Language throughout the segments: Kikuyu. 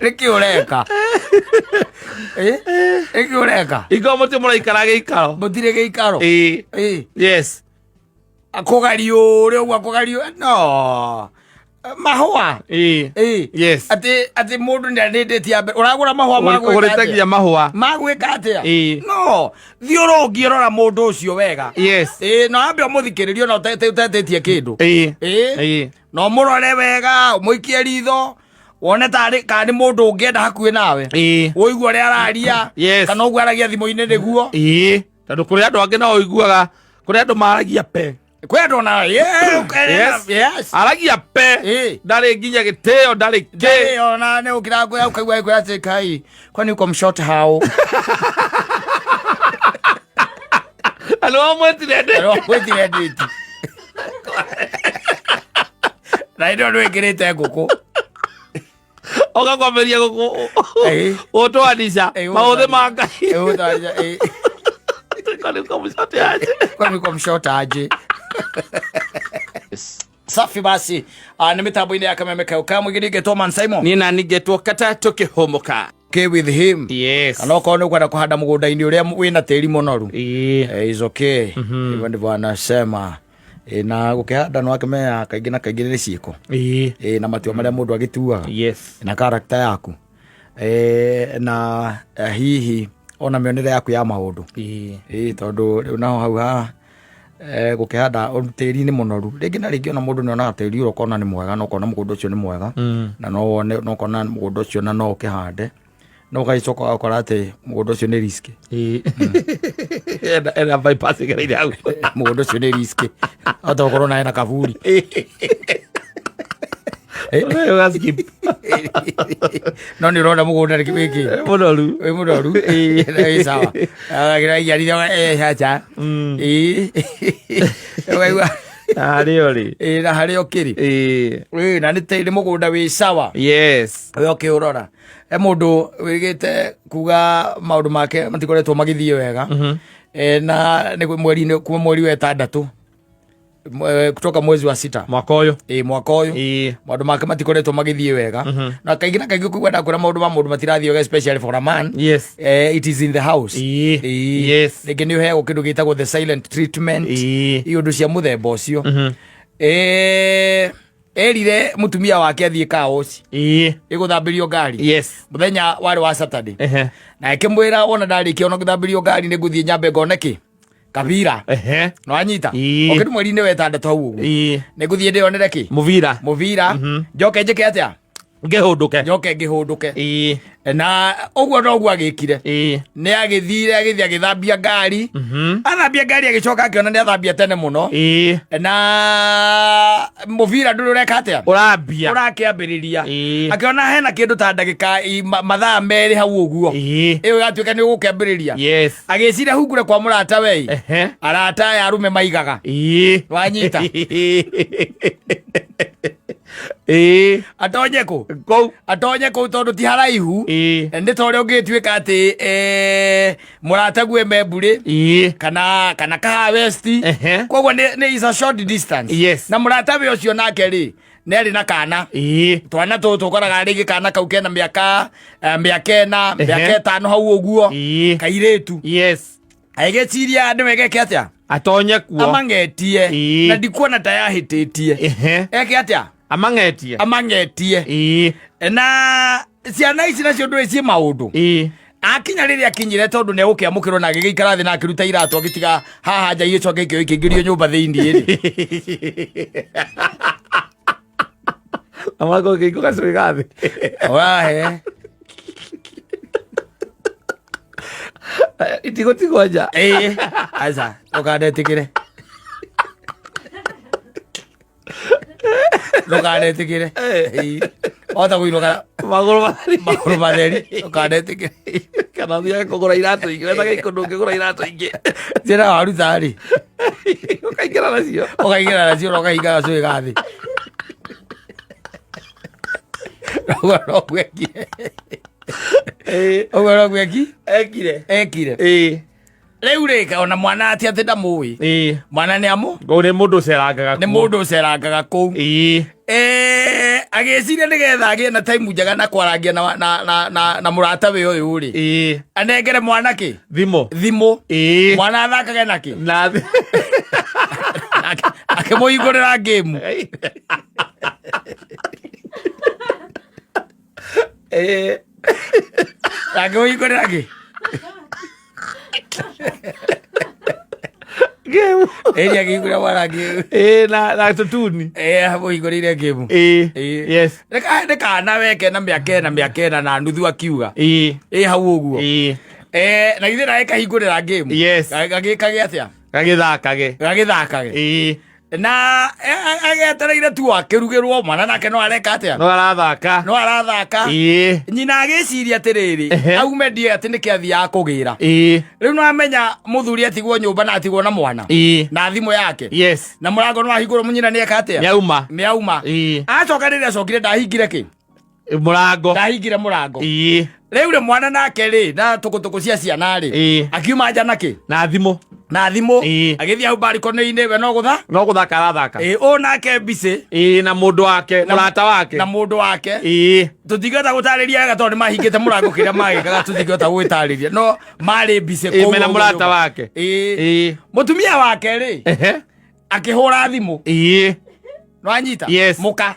Nĩkĩ ũreka? Eh? Nĩkĩ ũreka? Ikorwo mũtirĩ mũraikara gĩikaro. Mũtirĩ gĩikaro. Ĩĩ. Ĩĩ. Yes. Akũgariũre ũguo akũgariũ no mahũa. Ĩĩ. Ĩĩ. Yes. Atĩ atĩ mũndũ nĩ arĩndĩtie mbere. Ũragũra mahũa ma gwĩka Ũgũrĩte atĩa? nginya mahũa. Ma gwĩka atĩa? Ĩĩ. No, thiĩ ũrũngie rora mũndũ ũcio wega. Yes. Ĩĩ, no ambe ũmũthikĩrĩrie ona ũtetĩtie kĩndũ. Ĩĩ. Ĩĩ. Ĩĩ. Na ũmũrore wega, ũmũikie ritho, wone tarĩ kana nĩ mũndũ ũngĩenda hakuhĩ nawe. Ĩĩ. Ũigue ũrĩa araria. Yes. Kana ũguo aragia thimũ-inĩ nĩguo. Ĩĩ. Tondũ kũrĩ andũ angĩ no ũiguaga kũrĩ andũ maragia pe. Kwĩ andũ ona Yes. yes. Aragia pe. Ĩĩ. Ndarĩ nginya gĩtĩo ndarĩ kĩ. Ndarĩ ona nĩ ũkĩra kwĩ ũkaigua kwĩ atĩ kai kwani uko mshort how? Na nĩ wamwĩtire ndĩ. Ero gwĩtire ndĩti. Na ĩno ndwĩkĩrĩte ngũkũ. Ũgakwambĩrĩria Ĩĩ. gũtwanica Ĩĩ, maũthĩ ma Ngai. Ĩĩ, gũtwanica, ĩĩ. Kwani uko mshort aje? Kwani uko mshort aje? Safi basi. Ah, nĩ mĩtambo-inĩ ya kameme kau ka mũingĩ ningĩtwo Man Simon. Niĩ nani ngetwo kata tũkĩhũmũka. Okay with him. Yes. Kana okorwo nĩ ũkwenda kũhanda mũgũnda-inĩ ũrĩa wĩna tĩri mũnoru. Ĩĩ. Eh, is okay. Hivyo ndivyo anasema. Eh, na gũkĩhanda no akĩmenya kaingĩ na kaingĩ nĩ ciĩko. Ĩĩ. Eh, na matua marĩa mũndũ agĩtuaga. Yes. Na karakta yaku. Eh, na hihi ona mĩonere yaku ya maũndũ. Ĩĩ. Ĩĩ tondũ rĩu naho hau ha gũkĩhanda tĩri nĩ mũnoru rĩngĩ na rĩngĩ ona mũndũ nĩ onaga tĩri ũrĩa ũkona nĩ mwega na ũkona mũgũnda ũcio nĩ mwega na no wone no ũkona mũgũnda ũcio na no ũkĩhande no ũgagĩcoka ũgakora atĩ mũgũnda ũcio nĩ risk. Ĩĩ. Ena bypass ĩgereire hau. Mũgũnda ũcio nĩ risk hota gũkorwo na hena kaburi. Ũgaskip. No nĩ ũrona mũgũnda nĩ wĩkĩ Mũnoru. wĩ mũnoru wĩ sawa agĩra hacha ĩĩ ũkaigua Harĩa ũrĩ. ĩĩ na harĩa ũkĩrĩ. Ĩĩ. Ĩĩ, na nĩ tĩri mũgũnda wĩ sawa. Yes. We ũkĩũrora e mũndũ wĩgĩte kuga maũndũ make matikoretwo magĩthiĩ wega. Na nĩ mweri-inĩ kuma mweri wa ĩtandatũ kutoka mwezi wa sita Mwaka ũyũ. Ĩĩ, mwaka ũyũ. Ĩĩ. Maũndũ make matikoretwo magĩthiĩ wega na kaingĩ na kaingĩ kũigua ndakwĩra maũndũ ma mũndũ matirathiĩ wega, especially for a man. Yes. It is in the house. Ĩĩ. Ĩĩ. Yes. Rĩngĩ nĩ ũheagwo kĩndũ gĩtagwo the silent treatment. Ĩĩ. Iũndũ cia mũthemba ũcio. Erire mũtumia wake athiĩ kaoci Ĩĩ. ĩgũthambĩrio ngari. Yes. Mũthenya warĩ wa Saturday. Ehe. Na akĩmwĩra wona ndarĩkia ona gũthambĩrio ngari nĩ ngũthiĩ nyambe ngone kĩ kabira. Ehe. No anyita. Ĩĩ. Okĩndũ mweri-inĩ wa ĩtandatũ hau ũguo Ĩĩ. nĩ ngũthiĩ ndĩonere kĩ Mũbira. Mũbira njoke njĩke atĩa? Ngĩhũndũke. Njoke ngĩhũndũke. Ĩĩ. Na ũguo noguo agĩkire. Ĩĩ. Nĩ agĩthire agĩthiĩ agĩthambia ngari. Athambia ngari agĩcoka akĩona nĩ athambia tene mũno. Ĩĩ. Na mũbira ndũrĩ ũreka atĩa? Ũrambia. Ũrakĩambĩrĩria. Ĩĩ. Akĩona hena kĩndũ ta ndagĩka mathaa 2 hau ũguo. Ĩĩ. Ĩyo yatuĩka nĩ ũgũkĩambĩrĩria. Yes. Agĩciria hungure kwa mũrata wei. Ehe. Arata aya arũme maigaga. Ĩĩ. Wanyita. Ĩĩ. Atonye kũ? Kũu. Atonye kũu tondũ ti haraihu. Ĩĩ. Nĩ ta ũrĩa ũngĩtuĩka atĩ mũrata gue Memburĩ Ĩĩ. kana Kahawa West. Ehe. Koguo nĩ is a short distance. Yes. Na mũrata we ũcio nake rĩ nĩ arĩ na kana. Ĩĩ. Twana tũtũ ũkoraga rĩngĩ kana kau kena mĩaka 4, Ehe. mĩaka 5 hau ũguo. Ĩĩ. Kairĩtu. Yes. Agĩciria nĩ wega eke atĩa? Atonye kuo. Amang'etie. Ĩĩ. Na ndikuona ta yahĩtĩtie. Ehe. Eke atĩa? Amang'etie. Amang'etie. Ĩĩ. Na ciana ici nacio ndũĩ ciĩ maũndũ. Ĩĩ. Akinya rĩrĩa akinyire tondũ nĩ egũkĩamũkĩrwo na agĩgĩikara thĩ na akĩruta iratũ agĩtiga haha nja igĩcoka ikĩoya ikĩingĩrio nyũmba thĩinĩ rĩ. Amako kĩiko gacũĩ ga thĩ. Wahe. Itigũtigwo nja. Ĩĩ. Aca, ndũkanetĩkĩre. Ndũkanetĩkĩre. Ĩĩ. Wahota kũinũka magũrũ matheri. Magũrũ matheri. Ndũkanetĩkĩre. Kana ũthiage kũgũra iratũ ingĩ. Wetha gĩiko ndũngĩgũra iratũ ingĩ. Njĩra waruta rĩ. Ũkaingĩra nacio. Ũkaingĩra nacio na ũkahinga gacũĩ ga thĩ. Ũguo noguo ekire. Ĩĩ. Ũguo noguo eki? Ekire. Ekire. Ĩĩ. Rĩu rĩ ona mwana ati atĩ ndamũĩ. Ĩĩ. Mwana nĩ amũ? Kũu nĩ mũndũ ũcerangaga Nĩ kuo. mũndũ ũcerangaga kũu. Ĩĩ. Agĩciria nĩgetha agĩe na time njega na kwarangia na mũratawe ũyũ rĩ, anengere mwana kĩ? Thimå. Thimũ. Mwana athakage na kĩ? Na Akĩmũhingũrĩra ngĩmu. Akĩmũhingũrĩra kĩ? Ngĩmu. Ĩni akĩhingũrĩra mwana ngĩmu. Na tũtuni. Amũhingũrĩire ngĩmu. Yes. Nĩ kana weke na mĩaka 4, mĩaka 4.5 akiuga. Ĩ hau ũguo. Na githĩ nawe kahingũrĩra ngĩmu? Yes. Gagĩkage atĩa? Gagĩthakage. Gagĩthakage. Na agetereire tu akĩrugĩrwo mwana nake no areka atĩa? No arathaka. No arathaka. Nyina agĩciria atĩrĩrĩ, aume ndie atĩ nĩkĩ athiaga kũgĩra. Rĩu no amenya mũthuri atigwo nyũmba na atigwo na mwana na thimũ yake. Na mũrango no ahingũrwo, nyina nĩeka atĩa? Nĩauma. Nĩauma. Acoka rĩrĩa acokire ndahingire kĩ? Mũrango. Ndahingire mũrango. Rĩu rĩ, mwana nake rĩ, na tũkũtũkũ cia ciana rĩ, akiuma nja na kĩ? Na thimũ. Na thimũ. Agĩthiĩ hau barikoni-inĩ, we no gũtha No gũthaka arathaka. Ĩ, ũ nake mbicĩ. Na mũndũ wake, mũrata wake. Na mũndũ wake. Tũtingĩhota gũtarĩria wega tondũ nĩ mahingĩte mũrango, kĩrĩa magĩkaga tũtingĩhota gũgĩtarĩria, no marĩ mbicĩ Ĩĩ, kũu mena ũguo mũrata nyũmba. wake. Mũtumia wake rĩ, akĩhũra thimũ. Nwanyita? Yes. Mũka.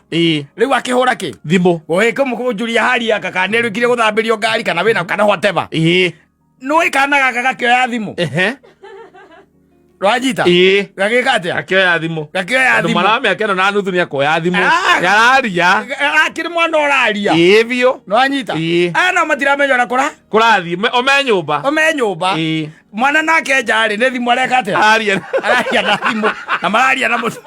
Rĩu akĩhũra kĩ? Thimũ. Gũgĩkũmũnjuria hari aka kana nĩ arĩkire gũthambĩrio ngari kana wĩna kana whatever. Nũĩ kana gaka gakĩoya thimũ. Nwanyita? Gagĩka atĩa? Akĩoya thimũ. Gakĩoya Andũ thimũ. mwana wa mĩaka 4.5 nĩ akoya thimũ. Ah! Nĩararia. Akĩrĩ mwana ũraria. Ĩĩ biũ. Nwanyita? Aya nao matiramenya ona kũra Kũrathiĩ o me nyũmba. O me nyũmba. Mwana nake nja rĩ, nĩ thimũ areka atĩa? Araria. Araria na thimũ na mararia na mũtu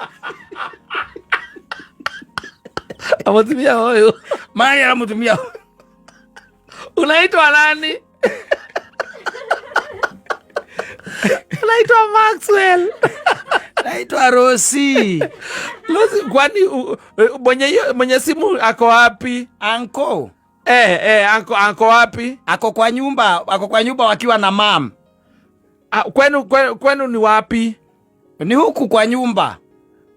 Na mũtumia ũyũ. Mararia na mũtumia. Unaitwa nani? Unaitwa Maxwell. Naitwa Rosi. Rosi, kwani mwenye simu ako wapi? Anko. Ako wapi? Ako kwa nyumba, ako kwa nyumba wakiwa na mam. Ah, kwenu ni wapi? Ni huku kwa nyumba.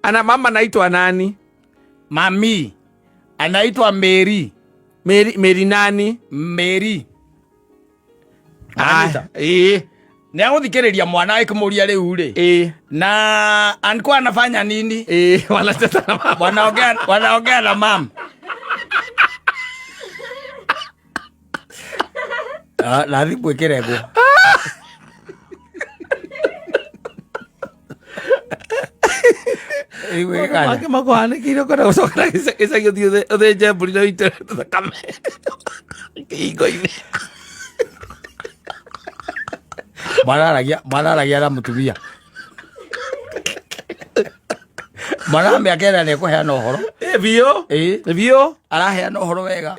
Ana mama anaitwa nani? Mami anaitwa Mary. Mary, Mary nani? Mary. Ah, Anita. Nĩ agũthikĩrĩria mwana akĩmũria rĩu rĩ. Na alikuwa anafanya nini? Wanacheza na mama. Wanaongea na mam. Ah, na thimũ ĩkĩrengwo. Rĩu ĩkanya. Make makũhanĩkĩire ũkwenda gũcokera gĩcagi ũthiĩ ũthĩnje mbũri na ũite thakame kĩhingo-inĩ. Mwana aragia na mũtumia. Mwana wa mĩaka 4 nĩ ekũheana ũhoro. Biũ. Biũ. Araheana ũhoro wega.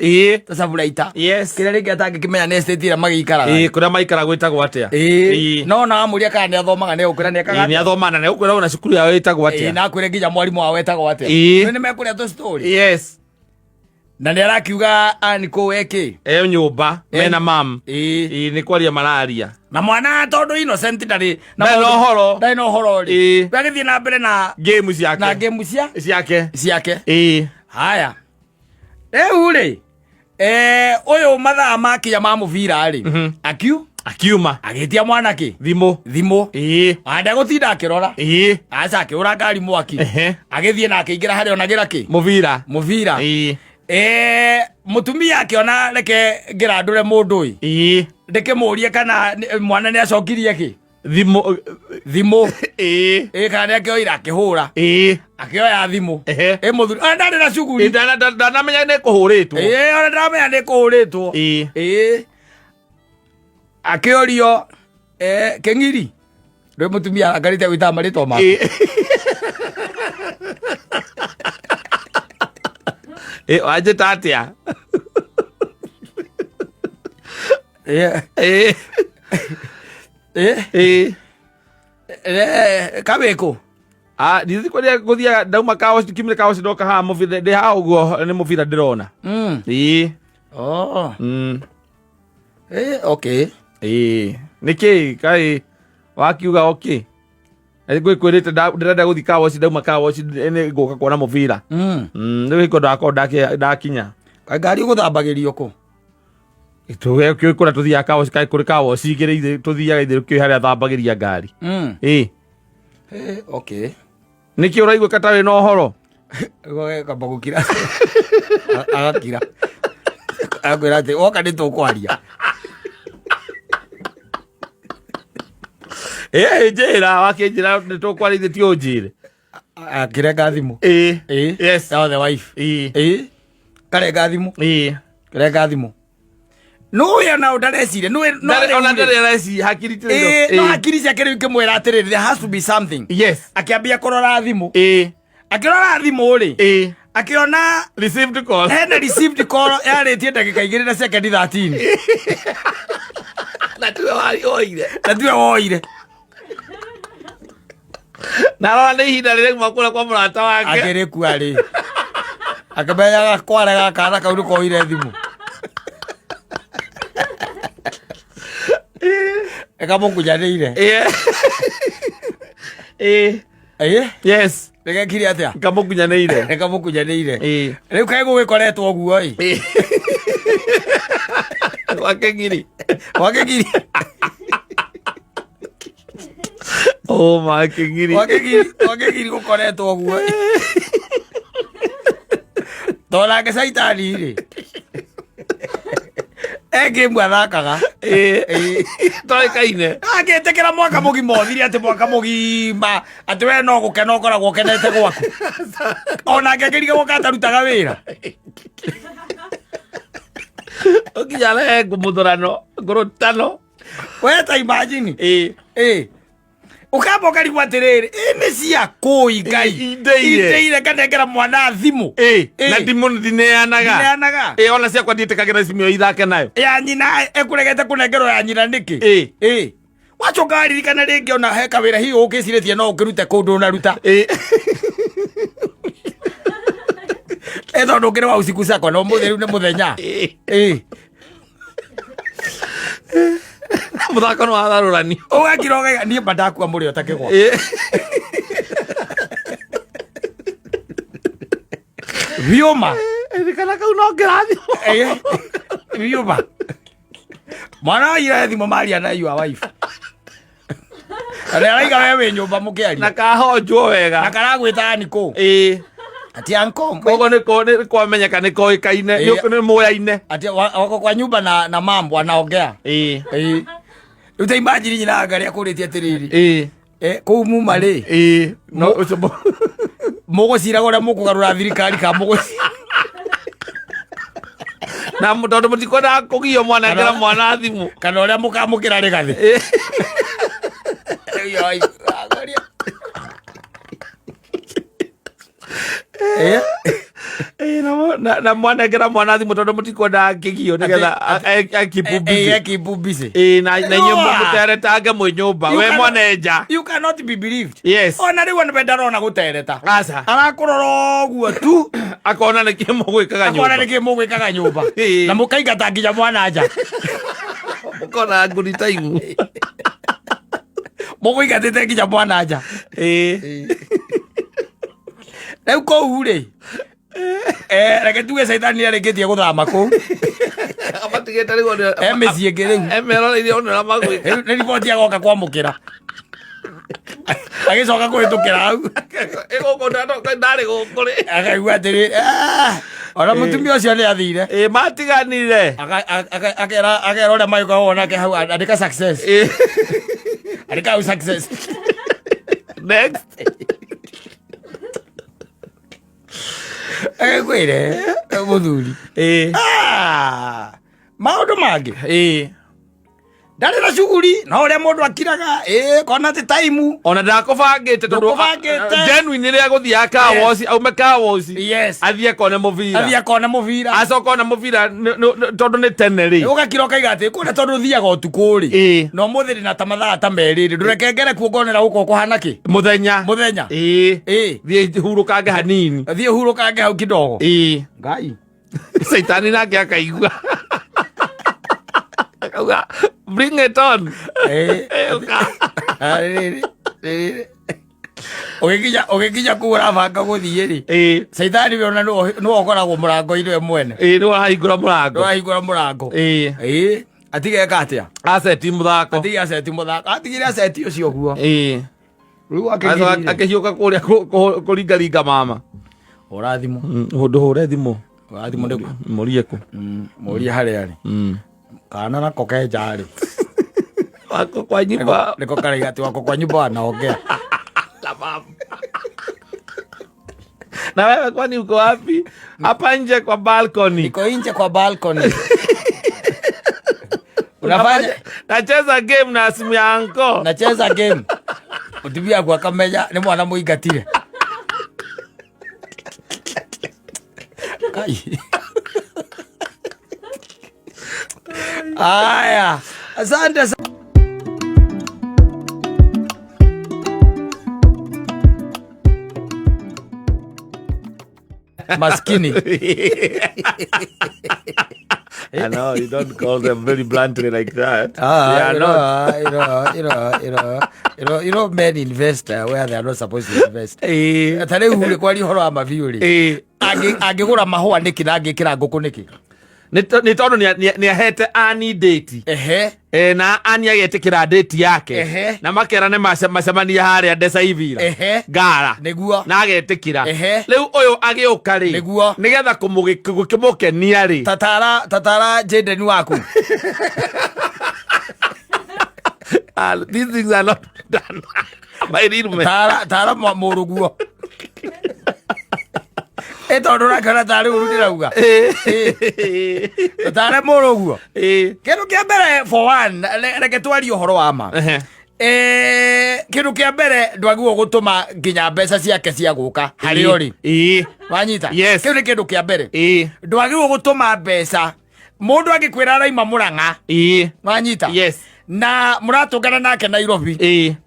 Ta caburaita. Yes. Kĩrĩa rĩngĩ atangĩkĩmenya nĩ estate ĩrĩa magĩikaraga. Kũrĩa maikara gwĩtagwo atĩa? No na amũria kana nĩ athomaga, nĩ egũkwĩra nĩ ekaga. Nĩ athoma na nĩ egũkwĩra ona cukuru yao ĩtagwo atĩa. Na akwĩre nginya mwarimũ wao etagwo atĩa. Nĩ mekũrĩa tũ story. Yes. Na nĩ arakiuga ani kũ eki? E nyũmba mena mam. Nĩ kwaria mararia. Na mwana tondũ innocent ndarĩ na Ndarĩ na ũhoro. Ndarĩ na ũhoro rĩ. Agĩthiĩ na mbere na game ciake. Na game cia ciake. Ciake. Haya. Rĩu rĩ, ũyũ mathaa makinya ma mũbira rĩ, Akiuma. Agĩtia mwana kĩ? Thimũ. Thimũ. Anda gũtinda akĩrora. Aca akĩũra ngari mwaki. Agĩthiĩ na akĩingĩra harĩa onagĩra kĩ? Mũbira. Mũbira. Mũtumia akĩona reke ngĩrandũre mũndũ ĩ. Ndĩkĩmũrie kana mwana nĩ acokirie kĩ? Thimũ. Thimũ. Kana nĩ akĩoire akĩhũra. Akĩoya thimũ. Ĩ mũthuri, ona ndarĩ na cuguri. Ndanamenya nĩ kũhũrĩtwo. Ona ndaramenya nĩ kũhũrĩtwo. Akĩũrio, kĩng'iri. Rĩu mũtumia arangarĩte gwĩtaga marĩtwa maku. Wanjĩta atĩa? Kabĩkũ? Ah, ndithi kũrĩa gũthiaga ndauma kaoci kiumire kaoci ndoka haha mũbira ndĩ haha ũguo nĩ mũbira ndĩrona. Oh. Okay. Nĩkĩ kaĩ wakiuga okay? Ngwĩkwĩrĩte ndĩrenda gũthiĩ car wash, ndauma car wash nĩ ngũka kuona mũbira. Rĩu hingo ndakorwo ndakinya. Kaĩ ngari ũgũthambagĩrio kũ? Kũrĩa tũthiaga car wash, kaĩ kũrĩ car wash igĩrĩ tũthiaga itherũ kĩũĩ harĩa thambagĩria ngari. Ĩ. Okay. Nĩkĩ ũraigua ta wĩna ũhoro? Kamba gũkira. Agakira. Akwĩra atĩ woka nĩ tũkwaria. Ĩ, njĩra wakĩnjĩra nĩ tũkwaria ithe ti ũnjĩre. Akĩrenga thimũ. Ĩ. Ĩ. Yes. Now the wife. Ĩ. Ĩ. Karenga thimũ. Ĩ. Karenga thimũ. Nũĩ ona ũndareciria. Nũĩ no Ndarĩ- ona rĩu rĩ. ndarĩ areci hakiri tirĩ Ĩ, no hakiri ciake rĩu ikĩmwĩra atĩrĩrĩ, there has to be something. Yes. Akĩambia kũrora thimũ. Ĩ. Akĩrora thimũ rĩ. Ĩ. Akĩona Received call. Hena received call yarĩtie ndagĩka 2 na sekendi 13. Na tiwe woire. Na tiwe woire. Na arora nĩ ihinda rĩrĩa auma kũrĩa kwa mũrata wake. Akĩrĩkua rĩ. Akĩmenyaga kware gaka na kau nĩkoire thimũ. Ĩkamũkunyanĩire. Ĩ. Ĩ? Yes. Nĩgekire atĩa? Kamũkunyanĩire. Nĩkamũkunyanĩire. Ĩ. Rĩu kaĩ gũgĩkoretwo ũguo ĩ? Gwake ngiri. Gwake ngiri. Oh my kĩngiri. Gwake ngiri, gwake ngiri gũkoretwo ũguo. Tondũ nake caitani rĩ. Engĩmwe athakaga. Ĩ. Toĩkaine. Angĩtĩkĩra mwaka mũgima ũthire atĩ mwaka mũgima atĩ we no gũkena ũkoragwo ũkenete gwaku. Onake akĩrigagwo ka atarutaga wĩra. Ũkinya rehe ngũmũthũrano, ngũrũtano. We ta imagine. Ĩ. Ĩ. Ũkamba ũkarigwo atĩrĩrĩ, ĩ nĩ cia kũi Ngai. Indeire. Indeire nganengera mwana thimũ. Ĩ. Ĩ. Na ndimũ ndineanaga. Ndineanaga. Ĩ ona ciakwa ndiĩtĩkagĩra thimũ ĩyo ithake nayo. Ya nyina ĩkũregete kũnengerwo ya nyina nĩkĩ? Ĩ. Ĩ. Wacoka waririkana rĩngĩ ona he kawĩra hihi ũkĩcirĩtie no ũkĩrute kũndũ ũnaruta. Ĩ. Ĩ tondũ ũkĩrĩ wa usiku sakwa na ũmũthĩ rĩu nĩ mũthenya. Ĩ. Ĩ. Mũthako nĩ watharũranio. Ũgakira ũgaiga niĩ mba ndakua mũrĩo ta kĩgwa. Ĩ. Biũma. Ririkana kau no kĩrathimo. Ĩ. Biũma. Mwana waira thimũ maria na your wife. Na nĩ araiga we wĩ nyũmba Na mũkĩaria. kahonjwo Na wega. karagwĩtaga nikũ. Ĩ. Ati anko. Koguo nĩ kwamenyeka nĩ koĩkaine, Ĩ. nĩ mũyaine. Ati wako kwa nyumba na mambo anaongea. Ĩ. Ĩ. Rĩu ta imagine nyina angaria akũrĩtie atĩrĩrĩ. Ĩ. Kũu muma rĩ. Ĩ. No ũcio Mũgũciraga ũrĩa mũkũgarũra thirikari ka mũgũcira. Na tondũ mũtikwendaga kũgio mwanengera mwana thimũ. Kana ũrĩa mũkamũkĩra rĩgathĩ. Ĩ. Rĩu your wife, angaria. Ĩ. Ĩ, na mwanengera mwana thimũ tondũ mũtikwendaga kĩgio nĩgetha Ĩ, busy. keep busy. Ĩ, na inyuĩ Nũa. mũteretange mwĩ nyũmba You we cannot- mwanenja. You cannot be believed. Yes. Ona rĩu ona ndarona gũtereta. Aca. Arakũrora ũguo tu. Akona nĩkĩ mũgwĩkaga Akona nyũmba. nĩkĩ mũgwĩkaga nyũmba. Ĩ. Na mũkaingata nginya mwana nja. Mũkona nguni ta igu. Mũgũingatĩte nginya mwana nja. Ĩ. Rĩu kũu rĩ. Reke tuge caitani nĩarĩkĩtie gũthama kũu. Amatigĩte rĩu one. E mĩciĩ ĩngĩ rĩu. Emeroreire one ũrĩa magwĩka. Rĩu nĩ riboti agoka kwamũkĩra. Agĩcoka kũhĩtũkĩra hau. Ĩ gũkũ ndarĩ gũkũ rĩ. Akaigua atĩrĩ, "Ah, ona mũtumia ũcio nĩ athire." Ĩ matiganire. Akera ũrĩa magĩkoragwo nake hau, andĩka success. Ĩ. Andĩka hau success. Next. Agĩkwĩre mũthuri. Ĩ. Ah, maũndũ mangĩ. Ĩ. Ndarĩ na cuguri no ũrĩa mũndũ akiraga ĩ kona atĩ taimu. Ona ndakũbangĩte tondũ Ndũkũbangĩte. genuine rĩrĩa agũthiaga car Yes. wash aume car wash Yes. athiĩ akone mũbira. Athiĩ akone mũbira. Acoka ona mũbira tondũ nĩ tene rĩ. Ũgakira ũkaiga atĩ kũrĩa tondũ thiaga ũtukũ rĩ. Ĩ. Na ũmũthĩ ndĩ na ta mathaa ta merĩ rĩ ndũreke ngere kuo ngonera gũkũ kũhana kĩ. Mũthenya. Mũthenya. Ĩ. Ĩ. Thiĩ hurũkange hanini. Thiĩ hurũkange hau kidogo. Ĩ. Ngai. Caitani nake akaigua. Akauga bring it on. Ĩ. Ĩ, ũka. Rĩrĩ. Rĩrĩ. Ũgĩkinya kũu ũrabanga gũthiĩ rĩ, caithani we ona nĩwe ũkoragwo mũrango-inĩ we mwene. Ĩĩ, nĩ wahingũra mũrango. Nĩwahingũra mũrango. Ĩĩ, atige eka atĩa? Aceti mũthako. Atige aceti mũthako, atigire aceti ũcio guo. Rĩu Acoka akĩgirire akĩhiũka kũrĩa kũringaringa mama. Hũra thimũ. Ndũhũre thimũ. Hũra thimũ nĩguo. Mũrie kũ. Mũrie harĩa arĩ. Kana nako kenja rĩ. Wako kwa nyumba. Nĩko karaiga atĩ wako kwa nyumba wanaongea. Na mama. Na wewe kwani uko wapi? Hapa nje kwa balcony. Niko nje kwa balcony. Unafanya Nacheza game na simu ya anko. Nacheza game. Mũtumia aku akamenya nĩ mwana mũingatire. Kai. Aya, asante. Maskini. I know you don't call them very bluntly like that. Ah, They are you not. know, men invest where they are not supposed to invest. Ta rĩu rĩ, kwaria ũhoro wa mabiũ rĩ, angĩgũra mahũa nĩkĩ na angĩkĩra ngũkũ nĩkĩ? Nĩ tondũ nĩ ahete ani date. Na ani agetĩkĩra date yake. Na makerane macemanie harĩa Desaivira. Ngara. Na agetĩkĩra. Rĩu ũyũ agĩũka rĩ. Nĩgetha gũkĩmũkenia rĩ. Tatara Jaden waku. Ah, these things are not done by real men. Tara mũrũguo. Ĩ tondũ ũrakĩona tarĩ ũru ndĩrauga. Tara mũrũguo. Kĩndũ kĩa mbere, for one, reke twarie ũhoro wa ma. Kĩndũ kĩa mbere, ndwagĩrĩirwo gũtũma nginya mbeca ciake cia gũka harĩa ũrĩ. Wanyita? Yes. Kĩu nĩ kĩndũ kĩa mbere. Ndwagĩrĩirwo gũtũma mbeca mũndũ angĩkwĩra araima Mũrang'a. Wanyita? Yes. Na mũratũngana nake Nairobi.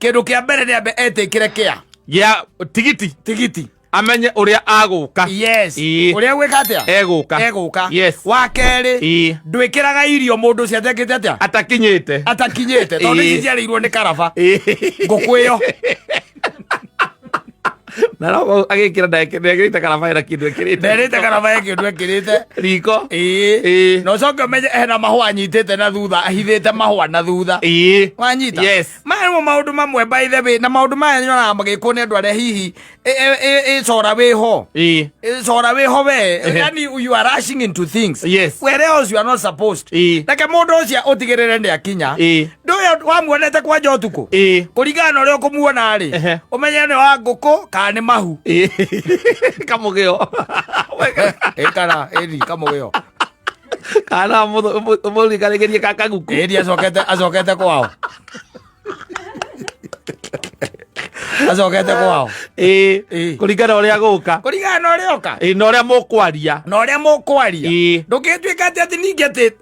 Kĩndũ kĩa mbere nĩ ambe etĩkĩre kĩa Gĩa tigiti. Tigiti. Amenye ũrĩa agũka. Yes. Ũrĩa gwĩka atĩa? Egũka. Egũka. Yes. Wa kerĩ, ndwĩkĩraga irio mũndũ ũcio atekĩte atĩa? Atakinyĩte. Atakinyĩte, tondũ ici ciarĩirwo nĩ karaba. Ngũkũ ĩyo. Na no agĩkĩra ndekĩrĩte karaba ĩna kĩndũ ĩkĩrĩte. Nderĩte karaba ĩ kĩndũ ĩkĩrĩte. Riko. Na ũcoke ũmenye hena mahũa anyitĩte na thutha, ahithĩte mahũa na thutha. Wanyita? Yes. Maya nĩmo maũndũ mamwe, by the way, na maũndũ maya nyonaga magĩkwo nĩ andũ arĩa hihi ĩcora wĩho. Ĩcora wĩho we. Yani you are rushing into things. Whereas you are not supposed. Reke mũndũ ũcio ũtigĩrĩre nĩ akinya. Ndũyũ wamuonete kwanja ũtukũ. Kũringana na ũrĩa ũkũmuona rĩ, ũmenye nĩ wa ngũkũ kana nĩ mahu. Kamũgĩo. Ĩ kana ĩni kamũgĩo. Kana mũrikarĩgĩrie kakaguku. Ĩni acokete kwao. Acokete kwao. Kũringana na ũrĩa gũka. Kũringana na ũrĩa oka. Na ũrĩa mũkwaria. Na ũrĩa mũkwaria. Ndũngĩtuĩka atĩ ningĩ atĩ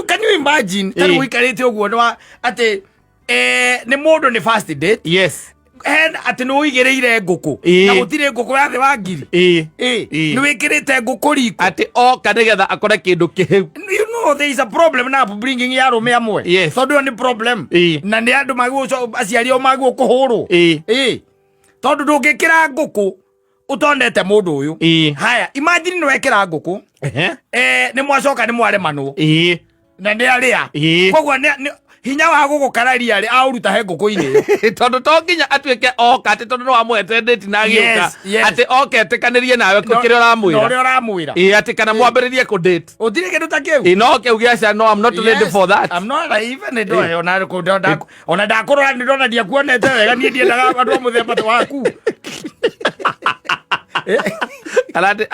can you imagine ta rĩu ũikarĩte ũguo nĩ wa atĩ nĩ mũndũ nĩ first date. Hen atĩ nĩ ũigĩrĩire ngũkũ. Na gũtirĩ ngũkũ ya thĩ wa ngiri. Nĩ wĩkĩrĩte ngũkũ riko. Atĩ oka nĩgetha akore kĩndũ kĩhĩu. You know there is a problem na upbringing ya arũme amwe. Tondũ ĩyo nĩ problem. Na nĩ andũ magĩrĩirwo, aciari ao magĩrĩirwo kũhũrwo. Tondũ ndũngĩkĩra ngũkũ ũtonete mũndũ ũyũ. Haya, imagine nĩ wekĩra ngũkũ. Nĩ mwacoka nĩ mwaremanwo. Na nĩ arĩa. Koguo hinya wa gũgũkararia rĩ, aũruta he ngũkũ-inĩ ĩyo. Tondũ to nginya atuĩke oka atĩ tondũ nĩ wamũhete date na agĩũka. Yes. Atĩ oke etĩkanĩrie nawe kĩrĩa ũramwĩra. Na ũrĩa ũramwĩra. Atĩ kana mwambĩrĩrie kũ date. Gũtirĩ kĩndũ ta kĩu. No kĩu gĩa no, I'm not ready Yes. for that. I'm not even ona ndakũrora nĩ ndona ndiakuonete wega, niĩ ndiendaga andũ a mũthemba ta waku. Kana atĩ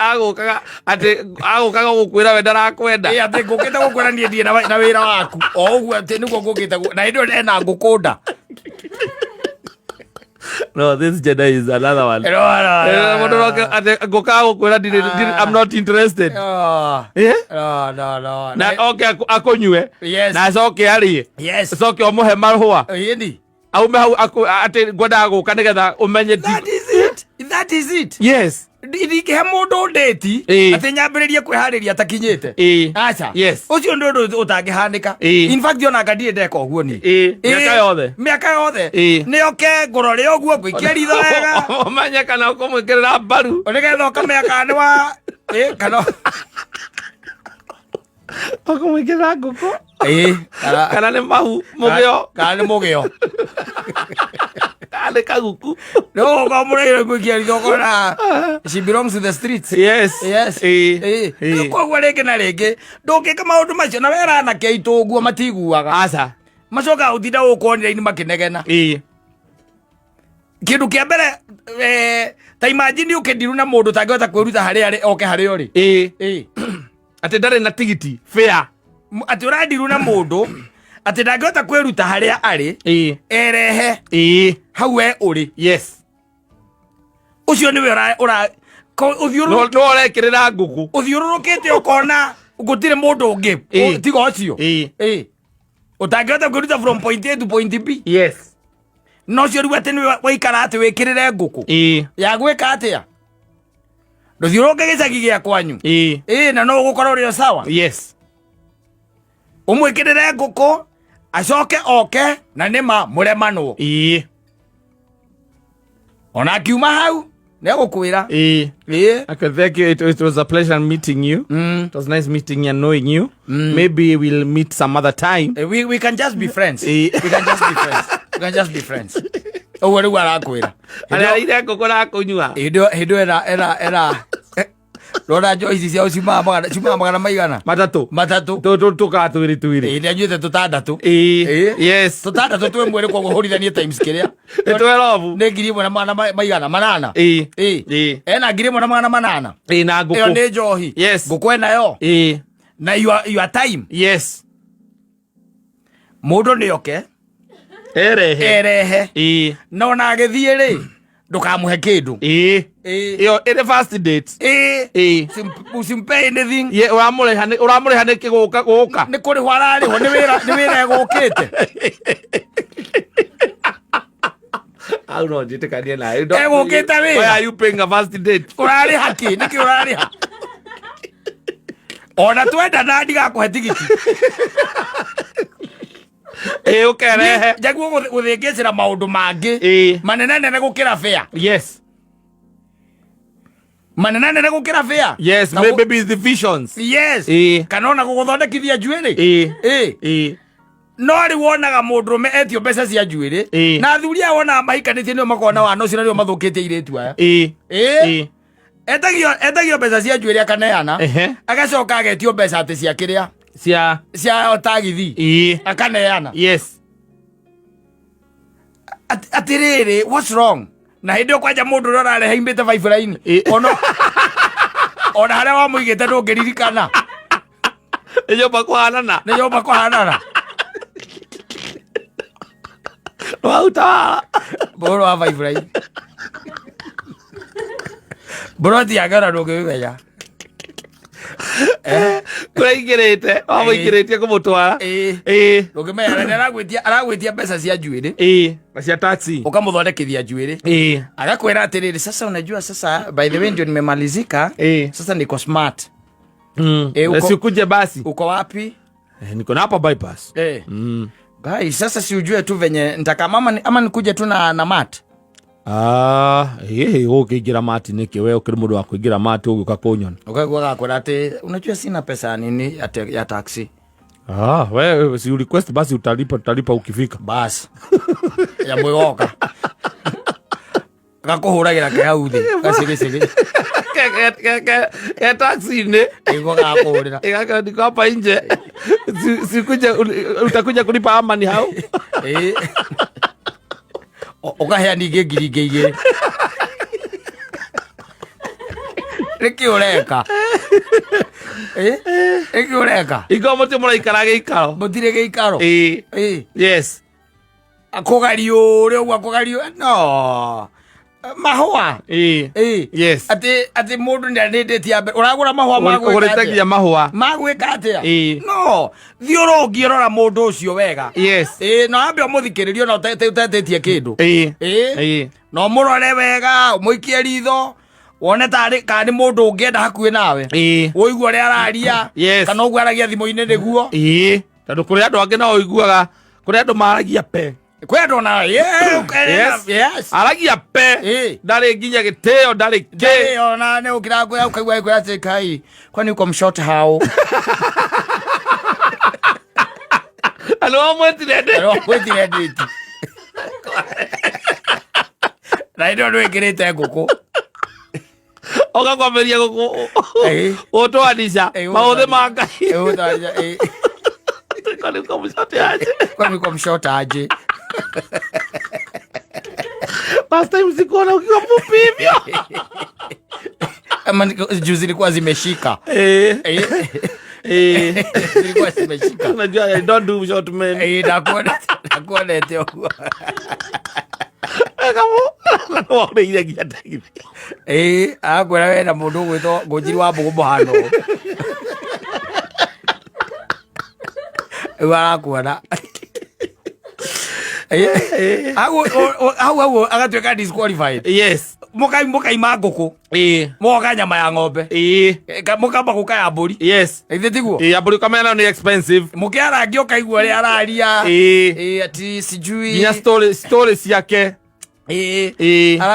agũkaga gũkwĩra we ndarakwenda. Atĩ ngũkĩte gũkwĩra niĩ ndirĩ na wĩra waku. O ũguo atĩ nĩguo ngũkĩte na hĩndĩ ĩyo ena ngũkũ nda. No, this gender is another one. No, no, no, Mũndũ no. oke atĩ ngũkaga gũkwĩra ndirĩ, I'm not interested. No, no, no. Na oke akũnyue. Yes. Na acoke arĩe. Yes. Acoke ũmũhe marũa. Ĩni. Aume hau atĩ ngwendaga gũka nĩgetha ũmenye That is it. That is it. Yes. Ndingĩhe mũndũ ndĩti Ĩĩ. atĩ nyambĩrĩrie kwĩharĩria atakinyĩte. Ĩĩ. Aca. Yes. Ũcio nĩ ũndũ ũtangĩhanĩka. Ĩĩ. In fact, ona ndirĩ ndeka ũguo niĩ. Ĩĩ, mĩaka yothe. Mĩaka yothe. Ĩĩ. Nĩ oke ngũrore ũguo, ngũikie ritho wega, Ũmenye kana ũkũmwĩkĩrĩra mbaru. Nĩgetha ũkamenya kana nĩ wa ĩĩ, kana Ũkũmwĩkĩrĩra ngũkũ. Ĩĩ, kana Kana nĩ mahu mũgĩo. Kana nĩ mũgĩo. Kana nĩ kaguku. No ũkamũreire ngũikia ritho ũkona she belongs to the streets. Yes. Yes. Ĩĩ. Ĩĩ. Ĩĩ. Koguo rĩngĩ na rĩngĩ ndũngĩka maũndũ macio na wera anake aitũ ũguo matiguaga. Aca. Macokaga gũtinda gũkũ online makĩnegena. Ĩĩ. Kĩndũ kĩa mbere, ta imagine ũkĩndiru na mũndũ ũtangĩhota kwĩruta harĩa arĩ oke harĩa ũrĩ. Ĩĩ. Ĩĩ. Atĩ ndarĩ na tigiti fare. Atĩ ũrandiru na mũndũ atĩ ndangĩhota kwĩruta harĩa arĩ Ĩĩ. erehe Ĩĩ. hau we ũrĩ. Yes. Ũcio nĩwe ũra ũra ko- ũthiũrũrũ- No ũrekĩrĩra ngũkũ. Ũthiũrũrũkĩte ũkona gũtirĩ mũndũ ũngĩ Ĩĩ. tiga ũcio. Ĩĩ. Ĩĩ. Ũtangĩhota kwĩruta from point A to point B. Yes. No ũcio rĩu atĩ nĩwe waikara atĩ wĩkĩrĩre ngũkũ Ĩĩ. ya gwĩka atĩa, ndũthiũrũrũke gĩcagi gĩa kwanyu. Ĩĩ. Ĩĩ, na no ũgũkorwo ũrĩ o sawa. Yes. Ũmwĩkĩrĩre ngũkũ acoke oke na nĩma mũremanwo. Ĩĩ. Ona akiuma hau nĩegũkwĩra. Ĩĩ. Ĩĩ. Okay, thank you. It was a pleasure meeting you. It was nice meeting you and knowing you. Maybe we'll meet some other time. We can just be friends. Ĩĩ. We can just be friends. We can just be friends. Ũguo rĩu arakwĩra. Arĩa arĩire ngũkũ na kũnyua. Hĩndĩ ĩyo ena rora njohi ici ciao ciumaga magana maigana? Matatũ. Matatũ. Tũkaa twĩrĩ twĩrĩ. Ĩĩ, nĩanyuĩte tũtandatũ. Ĩĩ. Ĩĩ. Yes. Tũtandatũ twĩ mwĩrĩ, koguo hũrithanie times kĩrĩa. Nĩ twerobu. Nĩ 1800. Ĩĩ. Ĩĩ. Ĩĩ. Ena 1800. Ĩĩ, na Ĩyo ngũkũ. nĩ njohi. Yes. Ngũkũ enayo. Ĩĩ. Na your time. Yes. Mũndũ nĩ oke Erehe. Erehe. Ĩĩ. Na ona agĩthiĩ rĩ, ndũkamũhe kĩndũ. Ĩĩ. Ĩĩ. Ĩyo ĩrĩ first date. Ĩĩ. Ĩĩ. Usimpe anything. Ye ũramũrĩha nĩ kĩgũka gũka. Nĩ kũrĩhwo ararĩhwo, nĩ wĩra egũkĩte. Hau no njĩtĩkanie nawe. Egũkĩte wĩra. Why are you paying a first date? Ũrarĩha kĩ? Nĩkĩ ũrarĩha? Ona twenda na ndigakũhe tigiti. Ĩĩ, ũkerehe. Njaguo gũthĩngĩcĩra maũndũ mangĩ Ĩĩ. manenanene gũkĩra fare. Yes. Manenanene gũkĩra fare. Yes, Na maybe it's the visions. Yes. Ĩĩ. Kana ona gũgũthondekithia njuĩrĩ. Ĩĩ. Ĩĩ. Ĩĩ. No rĩu wonaga mũndũrũme etio mbeca cia njuĩrĩ Ĩĩ. na athuri aya wonaga mahikanĩtie nĩo makoragwo na wana ũcio na nĩo mathũkĩtie airĩtu aya. Ĩĩ. Ĩĩ. Ĩĩ. Etagio mbeca cia njuĩrĩ akaneana. Agacoka agetio mbeca atĩ cia kĩrĩa Cia cia tagithi. Ĩĩ. Akaneana. Yes. Atĩrĩrĩ, what's wrong? Na hĩndĩ ĩyo kwanja mũndũ ũrĩa ũrarehe imĩte baibũraini Ĩĩ. Ona harĩa wamũigĩte ndũngĩririkana. Nĩ nyũmba kũhanana. Nĩ nyũmba kũhanana. Wautawala. Mũhũro wa baibũraini mburoti yake ona ndũngĩmĩmenya. Kũraingĩrĩte wamũingĩrĩtie kũmũtwara. Ĩĩ. Ĩĩ. Ndũngĩmenya na nĩ aragwĩtia mbeca cia njuĩrĩ. Ĩĩ, na cia taxi. Ũkamũthondekithia njuĩrĩ. Ĩĩ. Agakwĩra atĩrĩrĩ, sasa unajua, sasa by the way ndio nimemalizika. Ĩĩ. Sasa niko smart. Sikuje basi. Uko wapi? Niko na hapa bypass. Guys, sasa si ujue tu venye nitaka ama nikuje tu na mat. Ah, ĩĩ, ũkĩingĩra mati nĩkĩ? We ũkĩrĩ mũndũ wa kũingĩra mati ũgĩũka kũnyona? Ukaigua gakwĩra atĩ unajua sina pesa ya nini ya taxi. Ah, we si request basi, utalipa ukifika. Bas ya mwĩgoka gakũhũragĩra ke hau thĩ gacĩgĩcĩgĩ. Ke taxi-inĩ. Nĩguo gakũhũrĩra. Ĩgaka niko hapa nje. Sikuje utakuja kulipa ama ni hau? Ĩĩ. Ũkahea ningĩ 2,000 ingĩ. Nĩkĩ ũreka? Ĩ? Nĩkĩ ũreka? Iko mũtĩ mũraikara gĩikaro. Mũtirĩ gĩikaro. Ĩĩ. Ĩ. Yes. Akũgariũre ũguo akũgariũ no mahũa. Ĩĩ. Ĩ. Yes. Atĩ mũndũ nĩ anĩndĩtie mbere ũragũra mahũa ma gwĩka Ũgũrĩte atĩa? nginya mahũa. Ma gwĩka atĩa? Ĩĩ. No thiĩ ũrũngie, rora mũndũ ũcio wega. Yes. Ĩ, no ambe ũmũthikĩrĩrie ona ũtetĩtie kĩndũ. Ĩĩ. Ĩ. Ĩĩ. No mũrore wega, ũmũikie ritho. Wone tarĩ kana nĩ mũndũ ũngĩenda hakuhĩ nawe. Ũigue ũrĩa araria. Kana ũguo aragia thimũ-inĩ nĩguo. Tondũ kũrĩ andũ angĩ no ũiguaga kũrĩ andũ maragia pe. Kwĩ andũ ona Yes. yes. Aragia pe. Ndarĩ nginya gĩtĩo, ndarĩ kĩ. Ndarĩ ona nĩ ũkĩra kwĩra ũkaigua agĩkwĩra atĩ kai kwani uko mshort how? Na nĩ wamwĩtire ndĩ. Na wamwĩtire ndĩti. Na hĩndĩ ĩyo ndwĩkĩrĩte ngũkũ. Ũgakwambĩrĩria gũtwanica maũthĩ ma Ngai. Gũtwanica, ĩĩ. Kwani uko mshort aje? Kwani uko mshort aje? Last time sikuona ukiwa mfupi hivyo. Ama juu zilikuwa zimeshika. Zilikuwa zimeshika. Unajua, I don't do short men. Nakuonete ũguo. Waũrĩire nginya tagithi. Akwĩra we na mũndũ ũgwĩtwo Ngũnjiri wa Mbũgũ mũhano ũũ. Rĩu arakuona. Hau, hau, hau agatuĩka disqualified. Yes. Mũkaima ngũkũ. Mũgoka nyama ya ng'ombe. Mũkamba gũka ya mbũri. Yes. Ithe tiguo? Ya mbũri ũkamenya nayo nĩ expensive. Mũkĩarangia ũkaigua ũrĩa araria. Ati sijui. Nginya story ciake.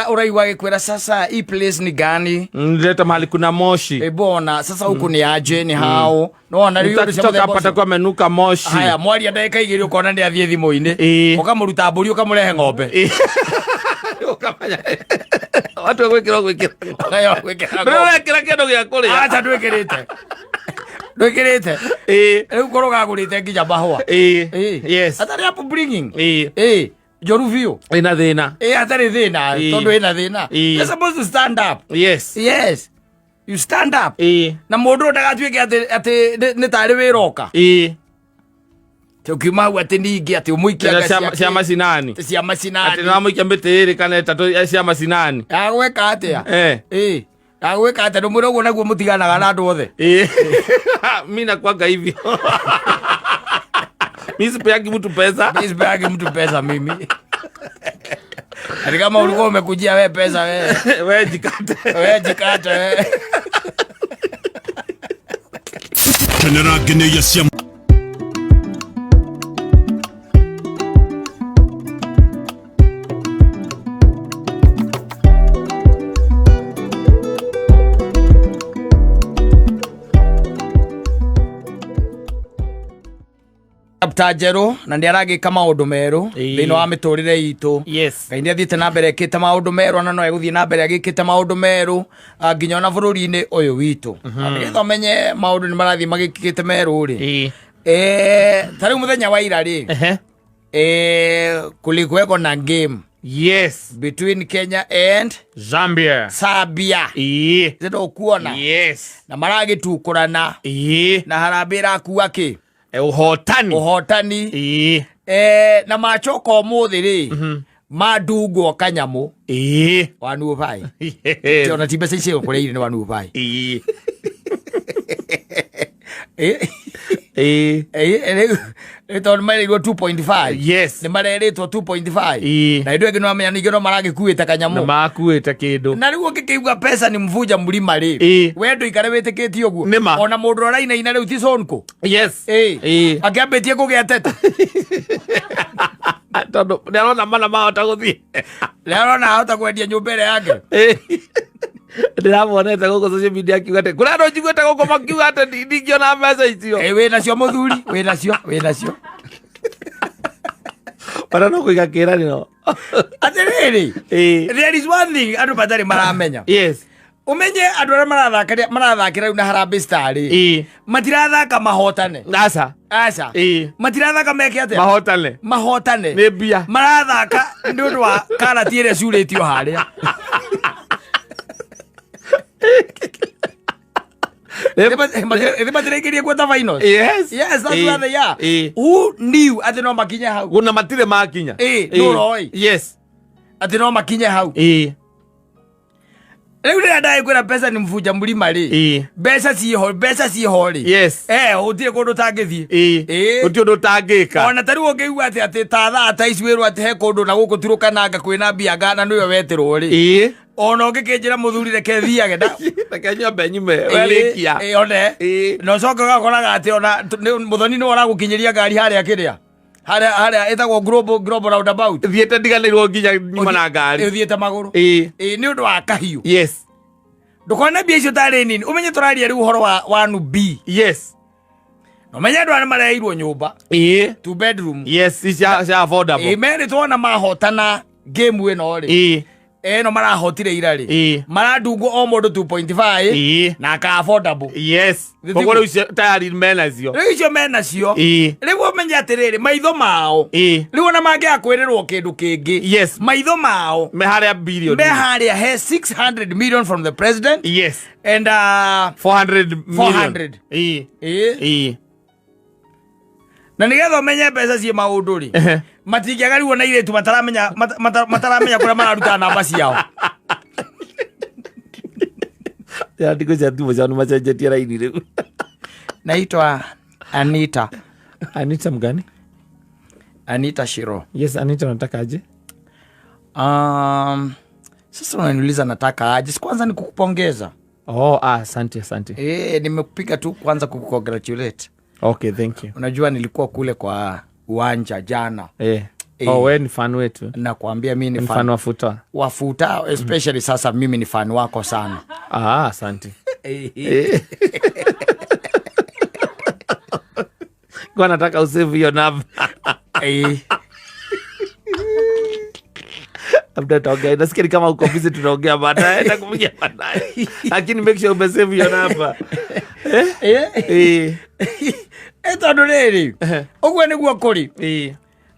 Ũraigua agĩkwĩra sasa hii place ni gani? Nileta mahali kuna moshi. Bona, sasa huku ni aje, ni hao. No, na rĩu ũndũ cia Utatoka mũthemba hapa ũcio. atakuwa amenuka moshi. Haya, mwaria ndagĩka igĩrĩ ũkona nĩ athiĩ thimũ-inĩ. Ũkamũruta mbũri ũkamũrehe ng'ombe. Ũkamenya. Watu wa gwĩkĩra gwĩkĩra. Ũkaya gwĩkĩra ng'ombe. Ndũrekĩra kĩndũ gĩa kũrĩa. Acha ndwĩkĩrĩte. Ndwĩkĩrĩte. Rĩu korwo ũgagũrĩte nginya mahũa. Yes. Atarĩ upbringing. Njoru biũ. Ĩna thĩna. Atarĩ thĩna, tondũ ĩna thĩna. You're supposed to stand up. Yes. Yes. You stand up. Na mũndũ ũyũ ndagatuĩke atĩ nĩ tarĩ wĩra ũka. Atĩ ũkiuma hau atĩ ningĩ atĩ ũmũikie Cia anga ciake. cia macinani. Cia macinani. Atĩ nĩwamũikia mĩtĩ ĩrĩ kana ĩtatũ cia macinani. Agwĩka atĩa? Agwĩka atĩa? Ndũmwĩre ũguo naguo mũtiganaga na andũ othe. Mi nakuanga hivyo. Mi sipeangi mtu pesa. Mi sipeangi mtu pesa mimi. Ati kama ulikuwa umekujia we pesa we. We jikate. We jikate we. Kenera ngeneia cia Chapter njerũ na nĩ aragĩka maũndũ merũ thĩinĩ wa mĩtũrĩre itũ. Yes. Ngai nĩ athiĩte na mbere ekĩte maũndũ merũ, ona no egũthiĩ na mbere agĩkĩte maũndũ merũ, nginya ona bũrũri-inĩ ũyũ witũ. Na nĩgetha ũmenye maũndũ nĩ marathiĩ magĩkĩte merũ rĩ. Ta rĩu mũthenya wa ira rĩ. Kulikuweko na game. Yes. Between Kenya and Zambia. Zambia. Nĩ ndũkuona. Yes. Na maragĩtukũrana. Na harambee ĩrakua kĩ? Ũhotani. Ũhotani. Na macoka ũmũthĩ rĩ, mandungwo kanyamũ. Wanuo bai. Yes. Ona ti mbeca icio kũrĩa irĩ nĩ wanuo bai. Rĩu tondũ marĩirwo 2.5. Yes. Nĩ marerĩtwo 2.5. Na hĩndĩ ĩyo ĩngĩ nĩwamenya ningĩ no maragĩkuĩte kanyamũ. Nĩ makuĩte kĩndũ. Na rĩu ũngĩkĩigua pesa ni mvuja mlima rĩ. We ndũikare wĩtĩkĩtie ũguo. Nĩ ma. Ona mũndũ ũrainaina rĩu ti Sonko. Yes. Akĩambĩtie kũgĩa tete. Tondũ nĩ arona mana mahota gũthiĩ. Nĩ arona ahota kwendia nyũmba ĩrĩa yake. Ndĩramuonete gũkũ social media akiuga atĩ kũrĩ andũ njiguĩte gũkũ makiuga atĩ ndingĩona mbeca icio. Wĩnacio mũthuri, wĩnacio, wĩnacio. Ona no kũiga kĩĩranĩro. Atĩrĩrĩ, there is one thing andũ matarĩ maramenya. Yes. Ũmenye andũ arĩa marathakĩra rĩu na Harambee Star rĩ, matirathaka mahotane. Aca. Aca. Matirathaka meke atĩa? Mahotane. Mahotane. Nĩ mbia. Marathaka nĩ ũndũ wa karati ĩrĩa ciurĩtio harĩa. Ĩthĩ matirĩkĩrie quarter finals. Yes. Yes, that's where they are. Who knew atĩ no makinye hau? Guna matirĩ makinya. Nũ ũroĩ? Yes. Atĩ no makinye hau. Rĩu rĩrĩa ndagĩkwĩra mbeca nĩ mvunja mlima rĩ. Mbeca ciĩho, mbeca ciĩho rĩ. Yes. Gũtirĩ kũndũ ũtangĩthiĩ. Gũtirĩ ũndũ ũtangĩka. Ona ta rĩu ũngĩigua atĩ ta thaa ta ici wĩrwo atĩ he kũndũ na gũkũ Turũkananga kwĩna mbia ngana nĩwe wetĩrwo rĩ. Ona ũngĩkĩnjĩra mũthuri reke thiage na Reke nyambe nyume werĩkia. Ĩ, one Ĩ. Na ũcoke ũgakoraga atĩ ona mũthoni nĩwe ũragũkinyĩria ngari harĩa kĩrĩa harĩa ĩtagwo global roundabout. Thiĩte ndiganĩirwo nginya nyuma na ngari. Ũthiĩte magũrũ. Ĩ. Ĩ, nĩ ũndũ wa kahiũ. Yes. Ndũkone mbia icio tarĩ nini, ũmenye tũraria rĩu ũhoro wa nubi. Yes. Na ũmenye andũ arĩa mareirwo nyũmba Ĩ. two bedroom. Yes, cia affordable. Ĩ, merĩ tuona mahotana game ĩno rĩ. Ĩ. Ĩno marahotire ira rĩ. Ĩ. Marandungwo o mũndũ 2.5 Ĩ. na ka affordable. Yes. Nĩ Koguo tiguo? rĩu icio tayari menacio. Rĩu icio menacio. Ĩ. Rĩu ũmenye atĩrĩrĩ, maitho mao. Ĩ. Rĩu ona mangĩaga kwĩrĩrwo kĩndũ kĩngĩ. Yes. Maitho mao Me harĩa billion. me harĩa he 600 million from the president. Yes. And 400 million. 400. Ĩ. Ĩ. Ĩ. Na nĩgetha ũmenye mbeca ciĩ maũndũ rĩ, Ehe. matingĩaga rĩu ona airĩtu mataramenya mataramenya kũrĩa mararuta namba ciao. Ya ndiko cia thimũ ciao nĩ macenjetie raini rĩu. Naitwa Anita. Anita mgani? Anita Shiro. Yes, Anita unataka aje? Sasa unaniuliza nataka aje? Si kwanza ni kukupongeza. Oh, asante, asante. Nimekupiga tu kwanza kukukongratulate. Okay, thank you. Unajua nilikuwa kule kwa uwanja jana. Oh, wewe ni fan wetu. Nakwambia mimi ni Ni fan fan wa futa. Wa futa, especially sasa mimi ni fan wako sana. Asante. Kwa nataka usave hiyo namba. Labda tutaongea. Nasikia ni kama uko busy, tunaongea baadaye. Nakupigia baadaye. Lakini make sure umesave hiyo namba. Tondũ rĩrĩ, ũguo nĩguo kũrĩ.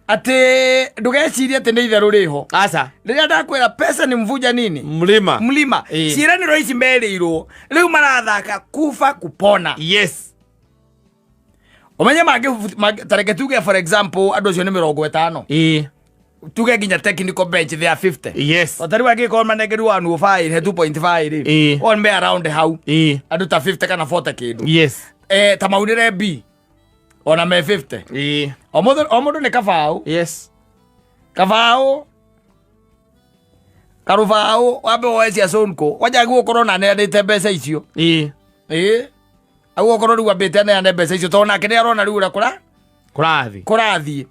Atĩ ndũgecirie atĩ nĩ itherũ rĩho. Aca. Rĩrĩa ndakwĩra pesa ni mvuja nini? Mlima. Mlima. Ciĩranĩro ici merĩirwo, rĩu marathaka kufa kupona. Yes. Ũmenye mangĩ, ta reke tuge for example, andũ acio nĩ mĩrongo ĩtano. Tuge nginya technical bench they are 50. Yes. O ta rĩu angĩkorwo manengerwo one oh five, he 2.5 rĩ. On me around hau. Andũ ta 50 kana 40 kĩndũ. Yes. Ta maunĩre B. Ona me 50. O mũndũ nĩ kabaũ. Yes. Kabaũ. Karũbaũ, wambe woe cia Sonko. Wanja aguo ũkorwo na aneanĩte mbeca icio. Aguo ũkorwo rĩu ambĩte aneane mbeca icio, tondũ nake nĩ arona rĩu ũrĩa Kũrathiĩ. Kũrathiĩ.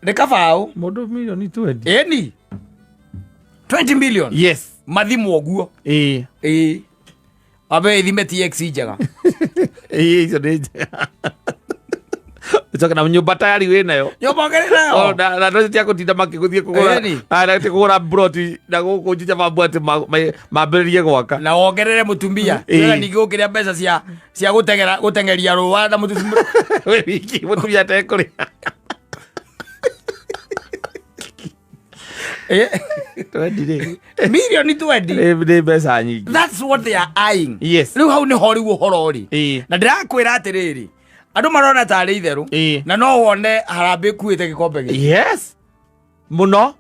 Nĩ kabaũ. Mũndũ milioni 20. Ĩni. 20 million. Yes. Mathimwo ũguo. Wambe ithime TX njega. Icio nĩ njega. Ũcoke na nyũmba tayari wĩ nayo. Nyũmba ũkĩrĩ nayo? Oh, na no cia gũtinda makĩgũthiĩ kũgũra. Ĩni. Na ti kũgũra ploti na gũkũ Juja mambu atĩ mambĩrĩrie gwaka. Na wongerere mũtumia. Wega ningĩ gũkĩrĩa mbeca cia gũteng'eria rũa na mũtumia. Wĩ wiki, mũtumia atekũrĩa. 20 rĩ. Milioni 20. Nĩ mbeca nyingĩ. That's what they are eyeing. Yes. Rĩu hau nĩho rĩu ũhoro ũrĩ. Na ndĩrakwĩra atĩrĩrĩ, andũ marona tarĩ itherũ. Na no wone harambĩ ĩkuĩte gĩkombe gĩkĩ. Yes. Mũno.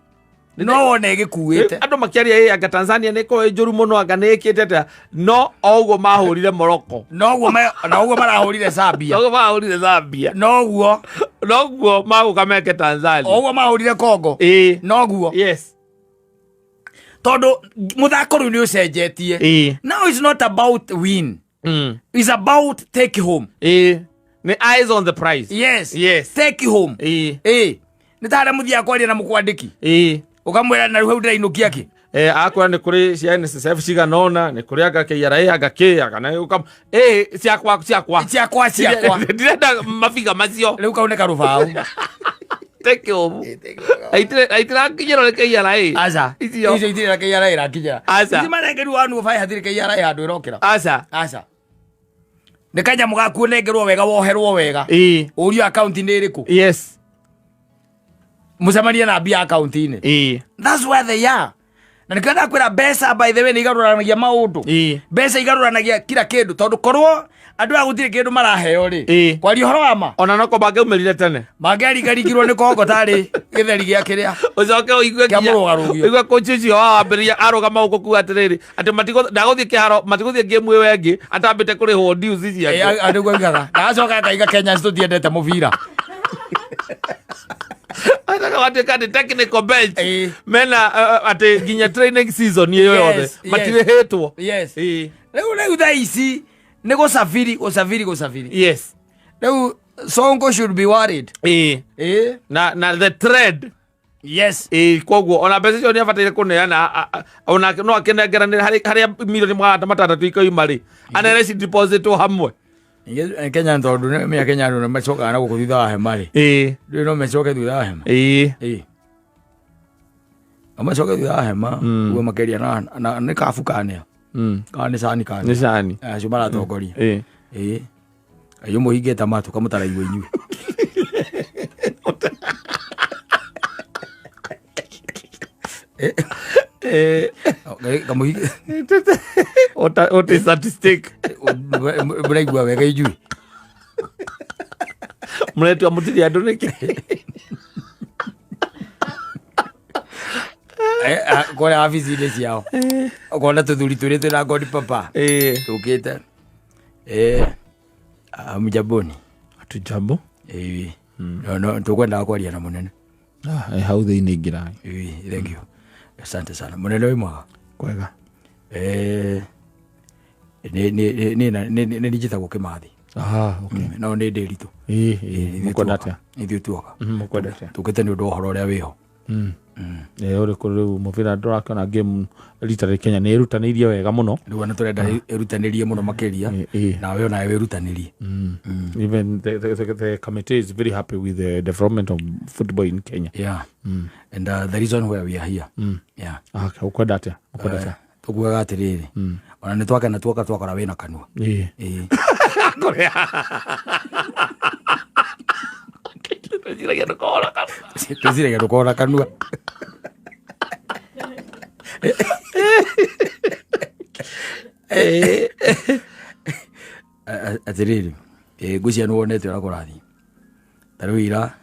No wone gĩkuĩte. Andũ makĩaria, anga Tanzania nĩ ĩkoragwo ĩ njũru mũno, anga nĩ ĩkĩte atĩa. No o ũguo mahũrire Morocco. Noguo na ũguo marahũrire Zambia. Noguo mahũrire Zambia. Noguo. Noguo magũka meke Tanzania. O ũguo mahũrire Congo. Noguo. Yes. Tondũ mũthako rĩu nĩ ũcenjetie. Now it's not about win. It's about take home. Nĩ eyes on the prize. Yes. Yes. Take home. Nĩ ta harĩa mũthiaga kwaria na mũkwandĩki. Ũkamwĩra na rĩu hau ndĩrainũkia kĩ? Akwĩra nĩ kũrĩ cia NSSF cigana ũna, nĩ kũrĩ anga KRA, anga kĩ, anga na ũkam-, ciakwa, ciakwa. Ciakwa, ciakwa. Ndirenda mabiga macio. Rĩu kau nĩ karũbaũ. Take home. Aitirakinyĩrwo nĩ KRA. Aca. Icio. Icio itirĩ na KRA irakinyĩra. Aca. Ici manengerwo one oh five hatirĩ KRA handũ ĩrokĩra. Aca. Aca. Nĩ kanyamũ gaku ũnengerwo wega, woherwo wega. Ũrio account nĩ ĩrĩkũ? Yes. Mũcemanie na mbia account-inĩ. That's where they are. Na nĩkĩo ndakwĩra mbeca by the way nĩ igarũranagia maũndũ. Mbeca igarũranagia kila kĩndũ, tondũ korwo andũ aya gũtirĩ kĩndũ maraheo rĩ. Kwaria ũhoro wa ma. Ona no ko mangĩaumĩrire tene. Mangĩaringaringirwo nĩ Kongo tarĩ gĩtheri gĩa kĩrĩa. Ũcoke ũigue Kĩa nginya mũrũgarũgio. Ũigue coach ũcio wao ambĩrĩria arũgama gũkũ kuga atĩrĩrĩ, atĩ ndagũthiĩ kĩharo, matigũthiĩ game ĩyo ĩngĩ atambĩte kũrĩhwo dues ciake. Nĩguo oigaga. Na acoka akaiga Kenyans tũtiendete mũbira. Watuĩka nĩ technical bench. Ĩĩ. Mena atĩ nginya training season ĩyo yothe Yes, yes. matirĩhĩtwo. Yes. Ĩĩ. Rĩu thaa ici nĩ gũcabiri gũcabiri gũcabiri. Yes. Rĩu Sonko should be worried. Ĩĩ. Ĩĩ. Na the trend. Yes. Ĩĩ, koguo ona mbeca icio nĩ abataire kũneana, ona no akĩnengeranĩre harĩa milioni 600 ikoima rĩ, anene ci depositwo hamwe. Ningĩ, Kenya tondũ nĩ menya Kenya andũ nĩ macokaga na gũkũ thutha wa hema rĩ. Ĩĩ. Rĩu no macoke thutha wa hema. Ĩĩ. Ĩĩ. No macoke thutha wa hema ugue makĩria na nĩ kabu kanĩa. Kana nĩ cani kanĩa. Nĩ cani. Acio maratongoria. Ĩĩ. Ĩĩ. Ayo mũhingĩte matũ kamũtaraigua inyuĩ. Kamũhingĩ What is that stake? Mũraigua wega inyuĩ. Mũretua mũtirĩ andũ nĩkĩ? Kũrĩa wabici-inĩ ciao. Ũkona tũthuri tũrĩ twĩna ngoni papa. Ĩĩ. Tũkĩte. Hamjamboni. Hatujambo. Ĩĩ. No tũkwendaga kwaria na mũnene. Hau thĩinĩ ingĩra. Ĩĩ, thank you. Asante sana. Mũnene wĩ mwega? Kwega. Nĩ njĩtagwo Kĩmathi. Ah, okay. No nĩ Ndĩritũ. Ĩĩ, ĩĩ, mũkwenda atĩa? Ithuĩ tuoka. Mũkwenda atĩa? Tũkĩte nĩ ũndũ wa ũhoro ũrĩa wĩho. Ĩĩ, ũrĩkũ rĩu mũbira ndũrakĩona game rita rĩ Kenya nĩ ĩrutanĩirie wega mũno. Rĩu ona tũrenda ĩrutanĩrie mũno makĩria. Ĩĩ. Nawe onawe wĩrutanĩrie. Even the committee is very happy with the development of football in Kenya. Yeah. And the reason why we are here. Yeah. Okay, ũkwenda atĩa? Ũkwenda atĩa? Tũkuaga atĩrĩrĩ. Ona nĩ twakena tuoka twakora wĩna kanua. Ĩĩ. Ĩĩ. Twĩciragia ndũkona kanua. Twĩciragia ndũkona kanua. Atĩrĩrĩ, ngwĩciria nĩ wonete ũrĩa kũrathiĩ. Ta rĩu ira,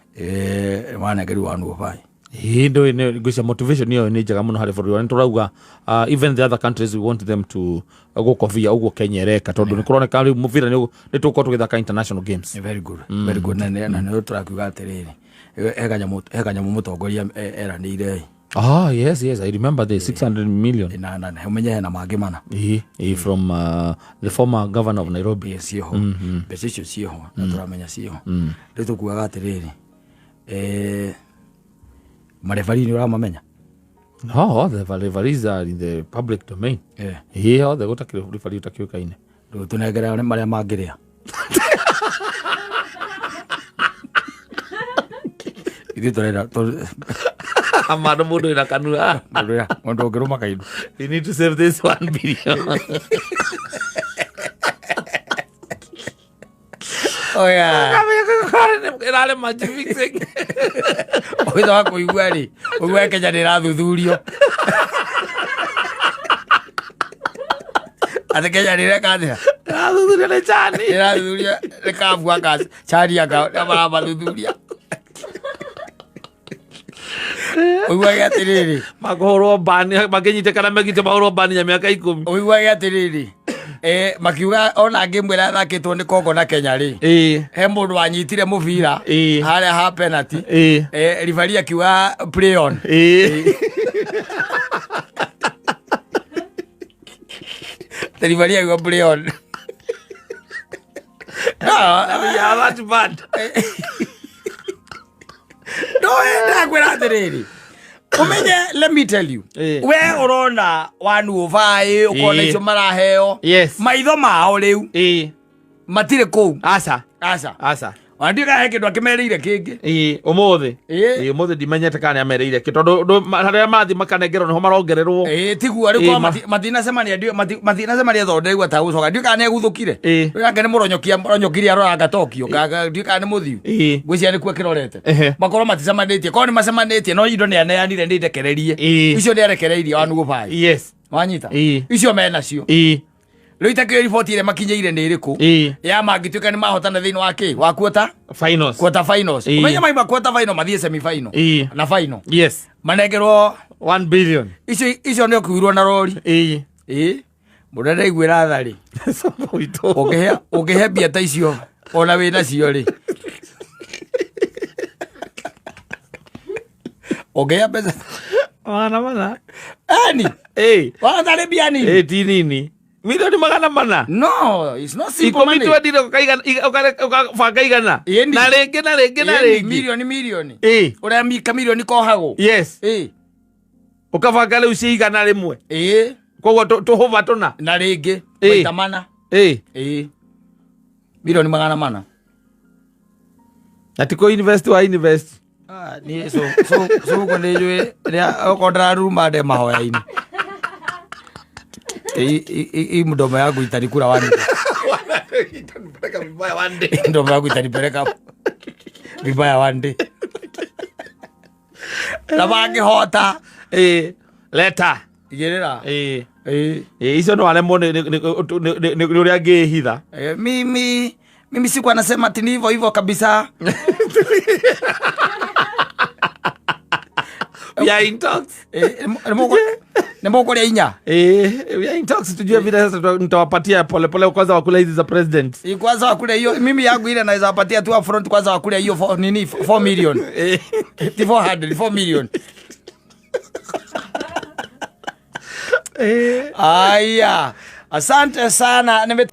wanengerirwo 105. Ĩĩ, ndũĩ nĩ ngwĩciria motivation ĩyo nĩ njega mũno harĩ bũrũri wa nĩ tũrauga, even the other countries we want them to gũkobia ũguo Kenya ĩreka, tondũ nĩ kũroneka rĩu mũbira nĩ tũgũkorwo tũgĩthaka international games. Very good, very good. Na nĩ tũrakiuga atĩrĩrĩ, he kanyamũ mũtongoria eranĩire. Ah, yes, yes, I remember the 600 million. Na ũmenye hena mangĩ mana. Ĩĩ, ĩĩ, from the former governor of Nairobi. Ĩĩ, ciĩho. Mbeca icio ciĩho, na tũramenya ciĩho. Rĩu tũkuaga atĩrĩrĩ, marefari nĩ ũramamenya? No, all the referees are in the public domain. Ĩĩ, othe gũtakĩrĩ referee ũtakĩũĩkaine. Rĩu tũnengere marĩa mangĩrĩa. Ithuĩ tũrenda Amado mũndũ wĩna kanua. Mũndũ ũngĩrũma kaindu. You need to save this 1 billion. Oh, yeah. Ĩrarĩ match fixing. Ũgĩtha wa kũigua rĩ, ũigua Kenya nĩ ĩrathuthurio. Atĩ Kenya nĩ ĩreka atĩa? Ĩrathuthurio nĩ Chani. Ĩrathuthurio nĩ kabu aka Chani aka maramathuthuria. Ũiguage atĩrĩrĩ. Makũhũrwo bani, makĩnyitĩkana mekĩte mahũrwo bani ya mĩaka 10. Ũiguage atĩrĩrĩ. Makiuga ona ngĩmwĩra athakĩtwo nĩ Congo na Kenya rĩ. He mũndũ wanyitire mũbira harĩa ha penalty. Referee akiuga play on. Referee akiuga play on. No, We are that bad. No, ndakwĩra atĩrĩrĩ. Ũmenye, let me tell you. We ũrona 105, ũkona icio maraheo. Yes. Maitho mao rĩu. Matirĩ kũu. Aca. Aca. Aca. Ona ndiũĩ kana he kĩndũ akĩmerĩire kĩngĩ. Ĩĩ, ũmũthĩ. Ĩĩ, ũmũthĩ ndimenyete kana nĩamerĩire kĩ, tondũ harĩa mathiĩ makanengerwo nĩho marongererwo. Ĩĩ, tiguo, rĩu korwo matinacemania, ndiũĩ, matinacemania tondũ ndĩraigua ta gũcoka. Ndiũĩ kana nĩaguthũkire. Rĩu nake nĩ mũronyokia, mũronyokirie aroranga Tokyo, ndiũĩ kana nĩ mũthiu. Ngwĩciria nĩkuo akĩrorete. Makorwo maticemanĩtie. Korwo nĩmacemanĩtie, no indo nĩaneanire nĩ ndekererie. Icio nĩarekereirie wa nũgũ bai. Wanyita? Icio menacio. Rĩu itakĩũĩ riboti ĩrĩa makinyĩire nĩ ĩrĩkũ? Ya mangĩtuĩka nĩ mahotana thĩinĩ wa kĩ? Wa quarter? Finals. Quarter finals. Ũmenye maima quarter final mathiĩ semi final. Na final. Manengerwo 1 billion. Icio nĩ ũkuirwo na rori. Mũndũ ndaiguĩra tha rĩ. Somo witũ. Ũngĩhe mbia ta icio ona wĩ nacio rĩ. Ũngĩgĩa mbeca 400. Ani Ĩ. Wanatarĩ mbia nini. Ĩ, ti nini, 400,000. No, it's not simple 10 money. Twendire ũkabanga 100. Ĩni. Na rĩngĩ na rĩngĩ na Ĩni, rĩngĩ. Milioni milioni. Ĩ. Ũrĩa kamirioni kohagwo. Yes. Ĩ. Ũkabanga rĩu cia 100. Ĩ. Koguo tũhũba tũna. Na rĩngĩ Ĩ. maita mana. Ĩ. Ĩ. 400,000,000. Na ti kũ invest wa invest. Ah, niĩ so ũguo nĩ njũĩ rĩrĩa okorwo ndararuruma nde mahoya-inĩ. Hii mdomo yangu itanikula one day. Itanipeleka vibaya one day. Mdomo yangu itanipeleka vibaya one day. Na mangĩhota. Ĩ, leta. Igĩrĩra. Ĩ. Ĩ. Ĩ, icio no aremwo nĩ ũrĩa angĩhitha. Mimi sikuwa nasema ati ni hivyo hivyo kabisa. We are in talks. Nĩ mũkũrĩa 4. We are in talks, tujue vile sasa nitawapatia polepole, kwanza wakule hizi za president. Kwanza wakule hiyo, mimi yangu ile naweza wapatia tu upfront, kwanza wakule hiyo nini, 4 million. Ti 400, 4 million. Aya, asante sana. Nime